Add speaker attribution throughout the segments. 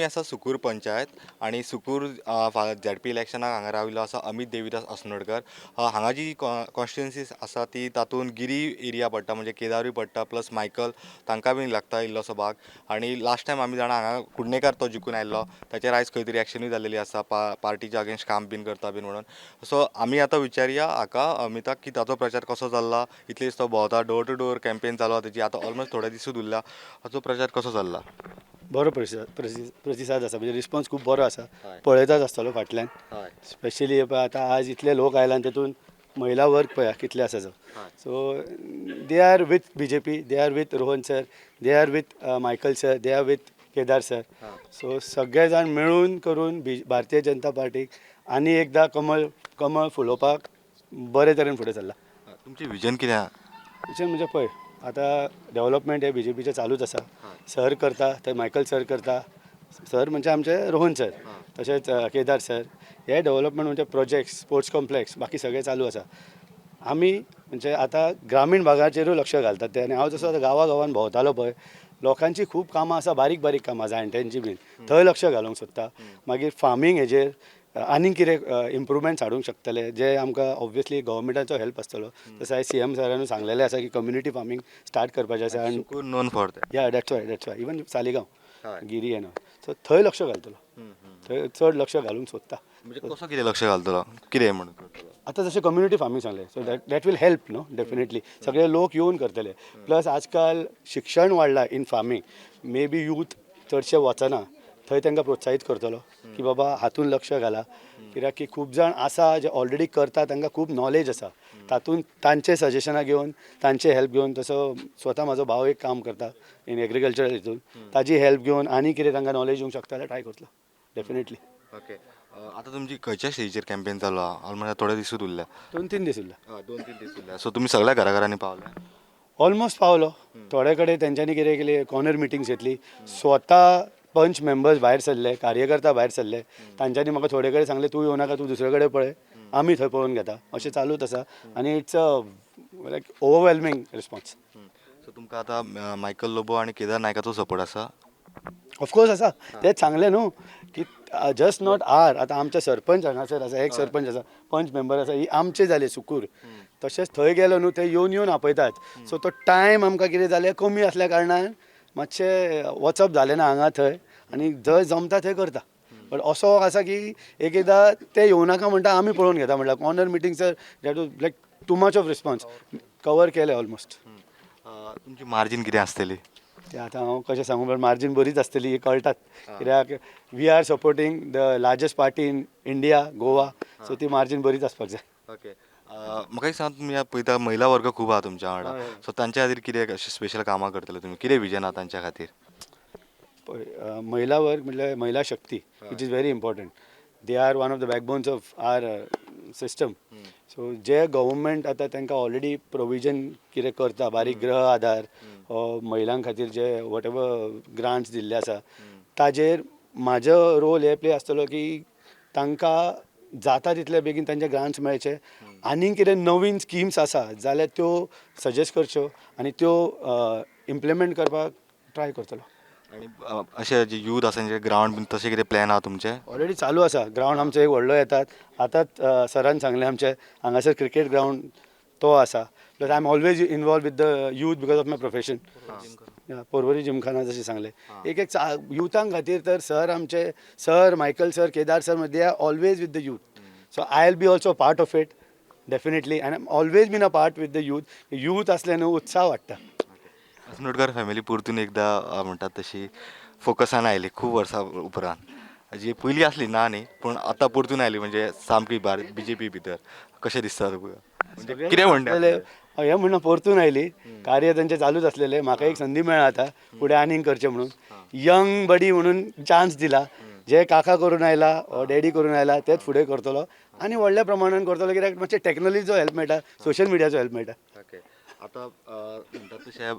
Speaker 1: आसा सुकूर पंचायत आनी सुकूर झेडपी इलेक्शनाक हांगा राविल्लो आसा अमीत देविदास अस्नोडकर. हांगा जी कॉन्स्टिट्युएन्सी आसा ती तातूंत गिरी एरिया पडटा, म्हणजे केदारूय पडटा, प्लस मायकल तांकां बीन लागता इल्लोसो भाग. आनी लास्ट टायम आमी जाणा, हांगा कुडणेकार तो जिखून आयल्लो, ताचेर आयज खंय तरी एक्शनूय जाल्लेली आसा, पार्टीच्या अगेन्स्ट काम बीन करता बीन म्हणून. सो आमी आतां विचारया हाका, अमिताक, की ताचो प्रचार कसो चल्ला. इतले दीस तो भोंवता, डोर टू डोर कॅम्पेन चालू आसा तेजी. आतां ऑलमोस्ट थोडे दिसूच उरल्या. हाचो प्रचार कसो चल्ला?
Speaker 2: बरो प्रतिसाद आसा, म्हणजे रिस्पॉन्स खूब बरो आसा. पळयताच आसतलो फाटल्यान. स्पेशली पळय, आतां आज इतले लोक आयला आनी तेतून महिला वर्ग पळया कितले आसा. So they are with BJP, they are with Rohan sir, they are with Michael sir, they are with Kedar sir. So सगळे जाण मेळून करून भारतीय जनता पार्टीक आनी एकदां कमळ कमळ फुलोवपाक बरे तरेन फुडें सरला.
Speaker 1: तुमचें विजन कितें आहा?
Speaker 2: विजन म्हणजे पळय, आतां डेवलपमेंट हे बीजेपीचें चालूच आसा. सर करता थंय, मायकल सर करता, सर म्हणजे आमचे रोहन सर, तशेंच केदार सर. हे डेवलपमेंट म्हणजे प्रोजेक्ट्स, स्पोर्ट्स कॉम्प्लेक्स, बाकी सगळें चालू आसा. आमी म्हणजे आतां ग्रामीण भागाचेरूय लक्ष घालतात ते. आनी हांव जसो आतां गांवा गांवान भोंवतालो पळय, लोकांची खूब कामां आसा, बारीक बारीक कामां जाणट्यांची बीन, थंय लक्ष घालूंक सोदता. मागीर फार्मींग हेजेर आनीक कितें इम्प्रुवमेंट्स हाडूंक शकतले, जे आमकां ऑब्वियसली गव्हर्मेंटाचो हेल्प आसतलो. तशें आयज सीएम सरानूय सांगलेलें आसा की कम्युनिटी फार्मींग स्टार्ट करपाचें आसा आनी
Speaker 1: Sukur non for that.
Speaker 2: Yeah, that's why even Saligao, Giri and so थंय लक्ष घालतलो, थंय चड लक्ष घालूंक सोदता.
Speaker 1: म्हणजे कसो कितें लक्ष घालतलो, कितें म्हणून करतलो?
Speaker 2: आतां जशें कम्युनिटी फार्मींग सांगलें, so that will help न्हू डेफिनेटली. सगळे लोक येवन करतले. प्लस आजकाल शिक्षण वाडलां in farming, may be youth चडशे वचना थंय, तांकां प्रोत्साहीत करतलो की बाबा हातून लक्ष घाला. कित्याक की खूब जाण आसा जे ऑलरेडी करता, तांकां खूब नॉलेज आसा. तातूंत तांचे सजेशनां घेवन, तांचे हेल्प घेवन, तसो स्वता म्हाजो भाव एक काम करता इन एग्रीकल्चर हितून, ताजी हेल्प घेवन आनी कितें तांकां नॉलेज दिवंक शकता जाल्यार ट्राय करतलो डेफिनेटली.
Speaker 1: ओके, आतां तुमची खंयच्या स्टेजीचेर कॅम्पेन चालू आहा? ऑलमोस्ट थोडे दिसूच उरल्या.
Speaker 2: 2-3 दीस उरला.
Speaker 1: 2-3 दीस उरल्या. सो तुमी सगळ्या घराघरांनी पावले?
Speaker 2: ऑलमोस्ट पावलो. थोडे कडेन तेंच्यांनी कितें केलें, कॉर्नर मिटिंग्स घेतली. स्वता पंच मेंबर्स भायर सरले, कार्यकर्ता भायर सरले. तांच्यांनी म्हाका थोडे कडेन सांगलें, तूं येवं नाका, तूं दुसरे कडेन पळय, आमी थंय पळोवन घेता. अशें चालूच आसा आनी it's a like overwhelming response.
Speaker 1: So तुमकां आतां मायकल लोबो आनी केदार नायकाचो सपोर्ट आसा?
Speaker 2: ऑफकोर्स आसा. तेच सांगलें न्हू की जस्ट not are, आतां आमचे सरपंच हांगासर आसा, एक सरपंच आसा, पंच मेंबर आसा, ही आमचे जाले सुकूर. तशेंच थंय गेलो न्हू, ते येवन येवन आपयतात. सो तो टायम आमकां कितें जालें, कमी आसल्या कारणान मातशें वचप जालें ना हांगा थंय. आनी जंय जमता थंय करता, बट असो आसा की एक एकदां ते येवं नाका म्हणटा, आमी पळोवन घेता. म्हणल्यार corner meeting sir, that was like too much of response, cover केलें ऑलमोस्ट.
Speaker 1: तुमची मार्जीन कितें आसतली?
Speaker 2: ते आतां हांव कशें सांगू, पण मार्जीन बरीच आसतली ही कळटात, कित्याक we are supporting the largest party in India, Goa, so ती मार्जीन बरीच आसपाक जाय.
Speaker 1: ओके, म्हाका एक सांग, तुमी पळयता महिला वर्ग खूब आहा तुमच्या वांगडा, सो तांच्या खातीर कितें अशें स्पेशल कामां करतले तुमी? कितें विजन आहा तांच्या खातीर?
Speaker 2: पळय, महिला वर्ग म्हटल्यार महिला शक्ती, which is very important. They are one of the backbones of our system. So J government आतां तांकां ऑलरेडी प्रोविजन कितें करता, बारीक गृह आधार, महिलां खातीर जे what ever grants दिल्ले आसा, ताजेर म्हाजो रोल हे प्ले आसतलो की तांकां जाता तितले बेगीन तांचे ग्रांट्स मेळचे. आनीक कितें नवीन स्किम्स आसा जाल्यार त्यो सजेस्ट करच्यो आनी त्यो इम्प्लिमेंट करपाक ट्राय करतलो.
Speaker 1: आनी अशें जे यूथ आसा तेंचे ग्रावंड बीन तशें कितें प्लॅन आहा तुमचें?
Speaker 2: ऑलरेडी चालू आसा. ग्रावंड आमचो एक व्हडलो येतात. आतांच सरान सांगलें, आमचे हांगासर क्रिकेट ग्रावंड तो आसा. Plus I am always involve with the youth because of my profession. Porvorim Gymkhana जशें सांगलें, एक एक युथां खातीर तर सर, आमचे sir Michael sir, Kedar sir, they are always with the youth. So I will be also part of it definitely, and am always been a part with the youth. Youth आसले न्हू, उत्साह वाडटा.
Speaker 1: अस्नोडकर family परतून एकदां म्हणटात तशी फोकसान आयली खूब वर्सां उपरांत. जी पयलीं आसली ना न्ही, पूण आतां परतून आयली, म्हणजे सामकी बीजेपी भितर कशें दिसता तुका? म्हणजे कितें म्हणटा?
Speaker 2: हें म्हणून परतून आयली, कार्य तेंचें चालूच आसलेलें. म्हाका एक संदी मेळ्ळा आतां फुडें आनीक करचें म्हणून. यंग बडी म्हणून चान्स दिला. जे काका करून आयला, डॅडी करून आयला, तेच फुडें करतलो आनी व्हडल्या प्रमाणान करतलो, कित्याक मातशें टॅक्नोलॉजीचो हेल्प मेळटा, सोशल मिडियाचो हेल्प मेळटा.
Speaker 1: ओके, आतां म्हणटात तशें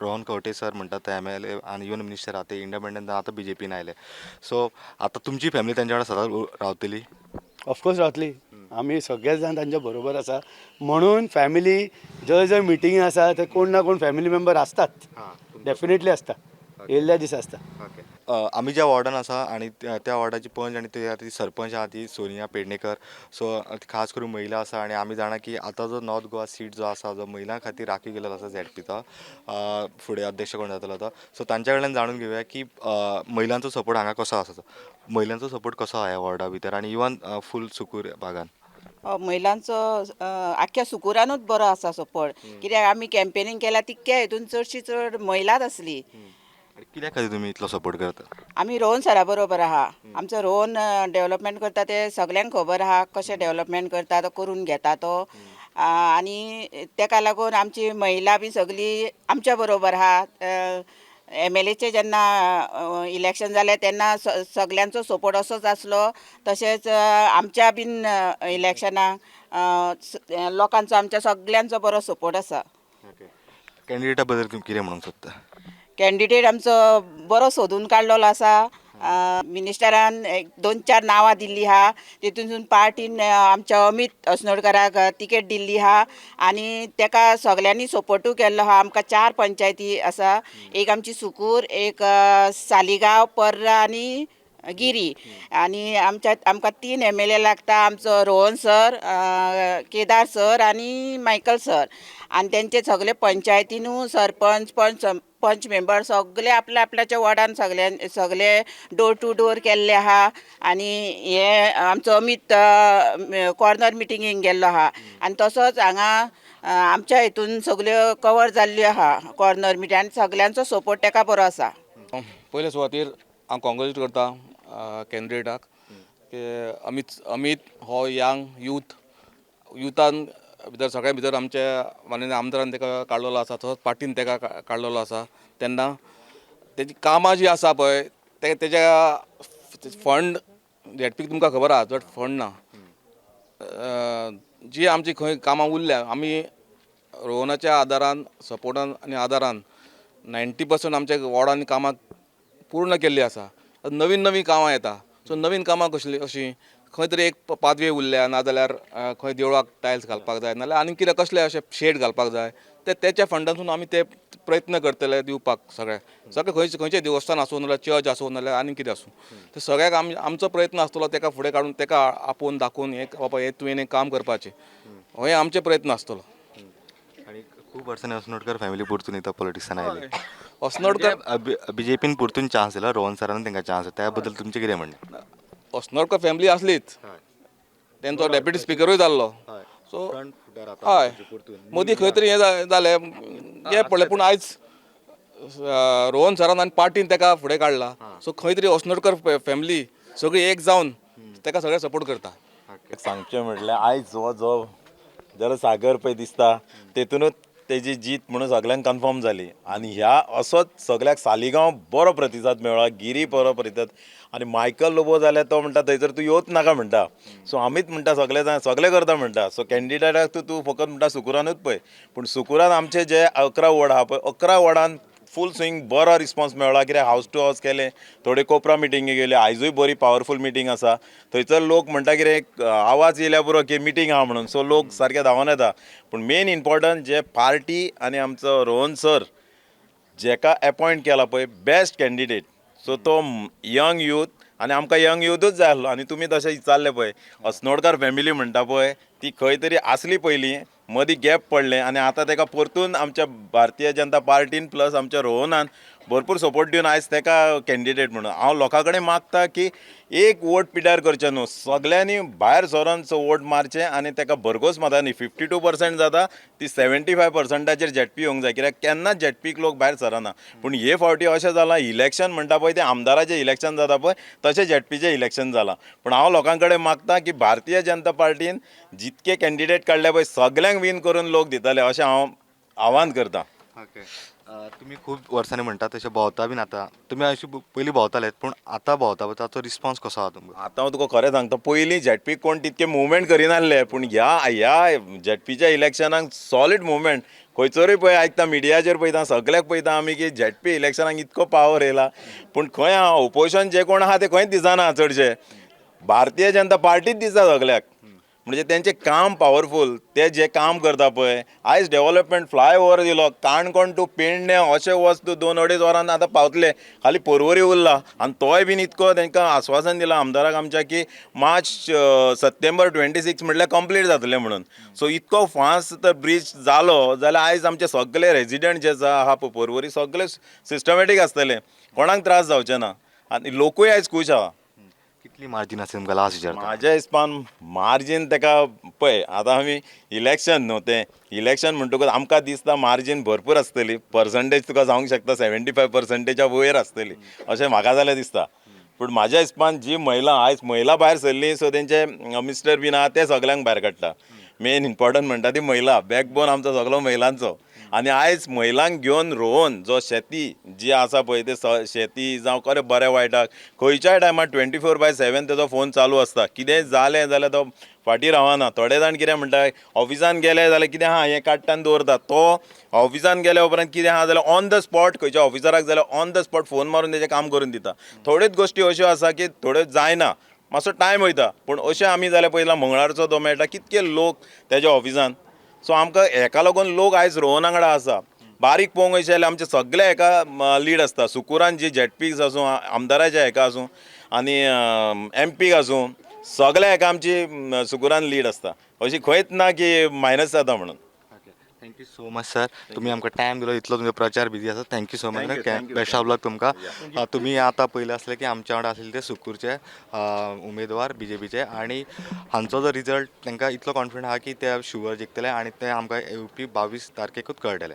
Speaker 1: रोहन खंवटे सर म्हणटात ते एमएलए आनी इवन मिनिस्टर आहा, ते इंडिपेंडंट आतां बीजेपीन आयले. सो आतां तुमची फॅमिली तेंच्या वांगडा सदांच रावतली?
Speaker 2: ऑफकोर्स रावतली. आमी सगळे जाण तांच्या बरोबर आसा. म्हणून फॅमिली जंय जंय मिटिंगी आसा, थंय कोण ना कोण फॅमिली मेंबर आसतात, डेफिनेटली आसता, येयल्ल्या दिसा आसता.
Speaker 1: ओके. आमी ज्या वॉर्डान आसा आनी त्या वॉर्डाची पंच आनी ती सरपंच आहा ती सोनिया पेडणेकर. सो खास करून महिला आसा आनी आमी जाणा की आतां जो नॉर्थ गोवा सीट जो आसा जो महिलां खातीर राखीव केलेलो आसा झेडपीचो, फुडें अध्यक्ष कोण जातलो तो, सो तांच्या कडल्यान जाणून घेवया की महिलांचो सपोर्ट हांगा कसो आसा तो, महिलांचो सपोर्ट कसो आहा ह्या वॉर्डा भितर आनी इवन फूल सुकूर भागान.
Speaker 3: महिलांचो आख्ख्या सुकुरानूच बरो आसा सपोर्ट, कित्याक आमी कॅम्पेनींग केल्या तितक्या हितून चडशी चड महिलाच आसली.
Speaker 1: आनी कित्या खातीर तुमी इतलो सपोर्ट करता?
Speaker 3: आमी रोहन सरा बरोबर आहा. आमचो रोहन डेवलपमेंट करता ते सगल्यांक खबर आहा, कशें डेवलपमेंट करता तो, करून घेता तो. आनी तेका लागून आमची महिला बी सगली आमच्या बरोबर आहा. एमएलएचे जेन्ना इलेक्शन जालें तेन्ना सगल्यांचो सपोर्ट असोच आसलो. तशेंच आमच्या बीन इलेक्शनाक लोकांचो आमच्या सगल्यांचो बरो सपोर्ट आसा.
Speaker 1: कॅन्डिडेटा बद्दल तुमी कितें म्हणूंक सोदता?
Speaker 3: कॅन्डिडेट आमचो बरो सोदून काडलेलो आसा. मिनिस्टरान एक दोन चार नांवां दिल्ली आहा, तितूनसून पार्टीन आमच्या अमीत अस्नोडकाराक तिकेट दिल्ली आहा आनी तेका सगल्यांनी सपोर्टूय केल्लो आहा. आमकां 4 पंचायती आसा, एक आमची सुकूर, एक सालिगांव, पर्रा आनी गिरी. आनी आमकां 3 एमएलए लागता, आमचो रोहन सर, केदार सर आनी मायकल सर. आनी तेंचे सगळे पंचायतीनू सरपंच, पंच मेंबर सगळे आपल्या आपल्याच्या वॉर्डान सगळे डोर टू डोर केल्ले आहा. आनी हे आमचो अमीत कॉर्नर मिटिंगेक गेल्लो आहा आनी तसोच हांगा आमच्या हितून सगल्यो कवर जाल्ल्यो आहा कॉर्नर मिटींग आनी सगल्यांचो सपोर्ट तेका बरो आसा.
Speaker 4: पयले सुवातेर हांव कॉंग्रेच्युलेट करता कॅन्डिडेटाक की अमीत हो यंग युथान भितर सगळ्या भितर आमच्या माननीय आमदारान ताका काडलेलो आसा, तसोच पार्टीन ताका काडलेलो आसा. तेन्ना तेजी कामां जी आसा पळय ते तेज्या फंड झेडपीक तुमकां खबर आहा चड फंड ना. जी आमची खंय कामां उरल्या आमी रोहनाच्या आदारान, सपोर्टान आनी आदारान 90% आमच्या वॉर्डान कामां पूर्ण केल्ली आसा. नवीन नवीन कामां येता, सो नवीन कामां कसली अशीं खंय तरी एक पादवे उरल्या, नाजाल्यार खंय देवळाक टायल्स घालपाक जाय, नाजाल्यार आनी कितें कसले अशें शेड घालपाक जाय, ते तेच्या फंडांतसून आमी ते प्रयत्न करतले दिवपाक. सगळे सगळे खंयचें देवस्थान आसूं, नाजाल्यार चर्च आसूं, नाजाल्यार आनी कितें आसूं, ते सगळ्याक आमचो प्रयत्न आसतलो तेका फुडें काडून तेका आपोवन दाखोवन हें बाबा हें तुवें काम करपाचें, हो आमचे प्रयत्न आसतलो.
Speaker 1: आनी खूब वर्सांनी अस्नोडकर फॅमिली परतून येता पॉलिटिक्सान आयली.
Speaker 4: अस्नोडकर
Speaker 1: बीजेपीन परतून चान्स दिला, रोहन सरान तांकां चान्स दिला, त्या बद्दल तुमचें कितें म्हणणें?
Speaker 4: अस्नोडकर फॅमिली आसलीच, तेंचो डेप्युटी स्पिकरूय जाल्लो, सो हय मदीं खंय तरी हें जालें गॅप पडलें, पूण आयज रोहन सरान आनी पार्टीन तेका फुडें काडला. सो खंय तरी अस्नोडकर फॅमिली सगळी एक जावन तेका सगळे सपोर्ट करता.
Speaker 5: सांगचें म्हटल्यार आयज हो जो जरा सागर पळय दिसता तेतूनच तेजी जीत म्हणून सगल्यांक कन्फर्म जाली आनी ह्या असोच सगल्याक सालिगांव बरो प्रतिसाद मेळ्ळा, गिरी बरो प्रतिसाद. आनी मायकल लोबो जाल्यार तो म्हणटा थंयसर तूं येवच नाका म्हणटा. सो आमीच म्हणटा सगळे जाण सगळे करता म्हणटा. सो कॅन्डिडेटाक तूं फकत म्हणटा सुकुरानूच पळय, पूण सुकुरान आमचे जे 11 वॉर्ड आहा पळय 11 वॉर्डान फूल स्विंग बरो रिस्पॉन्स मेळ्ळा. कित्याक हावस टू हावस केलें, थोडे कोपरा मिटिंगे गेले, आयजूय बरी पावरफूल मिटींग आसा. थंयसर लोक म्हणटा कितें आवाज येयल्या पुरो की मिटींग आहा म्हणून, सो लोक सारके धांवन येता. पूण मेन इम्पोर्टंट जे पार्टी आनी आमचो रोहन सर जेका एपॉयंट केला पळय बेस्ट कॅन्डिडेट, सो तो यंग यूथ आनी आमकां यंग युथूच जाय आसलो. आनी तुमी तशें विचारलें पळय अस्नोडकार फॅमिली म्हणटा पळय ती खंय तरी आसली पयलीं, मदीं गॅप पडलें आनी आतां तेका परतून आमच्या भारतीय जनता पार्टीन प्लस आमच्या रोहनान भरपूर सपोर्ट दिवन आयज तेका कॅन्डिडेट म्हणून हांव लोकां कडेन मागता की एक वोट पिड्यार करचें न्हू, सगल्यांनी भायर सरोन सो वोट मारचें आनी तेका भरघोस मतांनी 52% जाता ती 75%चेर झेडपी येवंक जाय. कित्याक केन्नाच झेडपीक लोक भायर सरना, पूण हे फावटी अशें जालां इलेक्शन म्हणटा पळय तें आमदाराचें इलेक्शन जाता पळय तशें झेडपीचें इलेक्शन जालां. पूण हांव लोकां कडेन मागता की भारतीय जनता पार्टीन जितके कॅन्डिडेट काडले पळय सगल्यांक वीन करून लोक दितले अशें हांव आव्हान करता.
Speaker 1: ओके, तुमी खूब वर्सांनी म्हणटा तशें भोंवता बीन आतां तुमी अशें पयलीं भोंवताले पूण आतां भोंवता पळय ताचो रिस्पॉन्स कसो आहा तुमकां?
Speaker 5: आतां हांव तुका खरें सांगता, पयलीं झेडपीक कोण तितकें मुवमेंट करिनासले, पूण ह्या ह्या झेडपीच्या इलेक्शनाक सॉलीड मुवमेंट खंयसरूय पळय आयकता, मिडियाचेर पळयता, सगल्याक पळयता आमी की झेडपी इलेक्शनाक इतको पावर येयला. पूण खंय आहा ओपोजिशन जे कोण आहा ते खंयच दिसना, चडशे भारतीय जनता पार्टीच दिसता सगल्याक. म्हणजे तेंचें काम पावरफूल, ते जें काम करता पळय आयज डेवलपमेंट फ्लायओवर दिलो काणकोण टू पेडणे अशें वच तूं 2-2.5 वरान आतां पावतले, खाली पर्वरी उरला. आनी तोय बीन इतको तांकां आस्वासन दिलां आमदाराक आमच्या की मार्च सप्टेंबर 26 म्हटल्यार कंप्लीट जातलें म्हणून. सो इतको फास्ट तर ब्रीज जालो जाल्यार आयज आमचे सगळे रेजिडंट जे आसा पळय पर्वरी सगळे सिस्टमॅटीक आसतले, कोणाक त्रास जावचे ना आनी लोकूय आयज खूश आहा.
Speaker 1: कितली मार्जीन आसा तुमकां लास्ट विचारता?
Speaker 5: म्हाज्या हिसपान मार्जीन तेका पळय आतां आमी इलेक्शन न्हू तें इलेक्शन म्हणटकूच आमकां दिसता मार्जीन भरपूर आसतली, पर्संटेज तुका जावंक शकता 75%च्या वयर आसतली अशें म्हाका जाल्यार दिसता. पूण म्हाज्या हिसपान जी महिला आयज महिला भायर सरली सो तेंचे मिस्टर बीन आहा ते सगल्यांक भायर काडटा. मेन इम्पॉर्टंट म्हणटा ती महिला, बॅकबोन आमचो सगलो महिलांचो. आनी आयज महिलांक घेवन रोवन जो शेती जी आसा पळय ते शेती जावं करें बऱ्या वायटाक खंयच्याय टायमार 24/7 तेजो फोन चालू आसता. कितेंय जालें जाल्यार तो फाटीं रावना. थोडे जाण कितें म्हणटा ऑफिसान गेले जाल्यार कितें आहा हें काडटा आनी दवरता, तो ऑफिसान गेल्या उपरांत कितें आहा जाल्यार ऑन the spot खंयच्या ऑफिसराक जाल्यार ऑन the spot phone मारून तेजें काम करून दिता. थोड्योच गोश्टी अश्यो आसा की थोड्यो जायना, मातसो टायम वयता. पूण अशें आमी जाल्यार पयला मंगळारचो तो मेळटा कितके लोक तेज्या ऑफिसान. सो आमकां हेका लागून लोक आयज रोहन वांगडा आसा. बारीक पळोवंक वयशे जाल्यार आमचे सगळे हेका लीड आसता. सुकूरान जी झेडपीक आसूं, आमदाराच्या हेका आसूं आनी एमपीक आसूं, सगळे हेका आमची सुकूरान लीड आसता. अशी खंयच ना की मायनस जाता म्हणून.
Speaker 1: Thank you so much sir, तुमी आमकां टायम दिलो, इतलो तुमचो प्रचार बिजी आसा. Thank you so much, best of luck तुमकां. तुमी आतां पयलें आसलें की आमच्या वांगडा आसलेले ते सुकूरचे उमेदवार बीजेपीचे आनी हांचो जो रिजल्ट तांकां इतलो कॉन्फिडंट आहा की ते शुवर जिखतले आनी ते आमकां येवपी 22 तारखेकूच कळटले.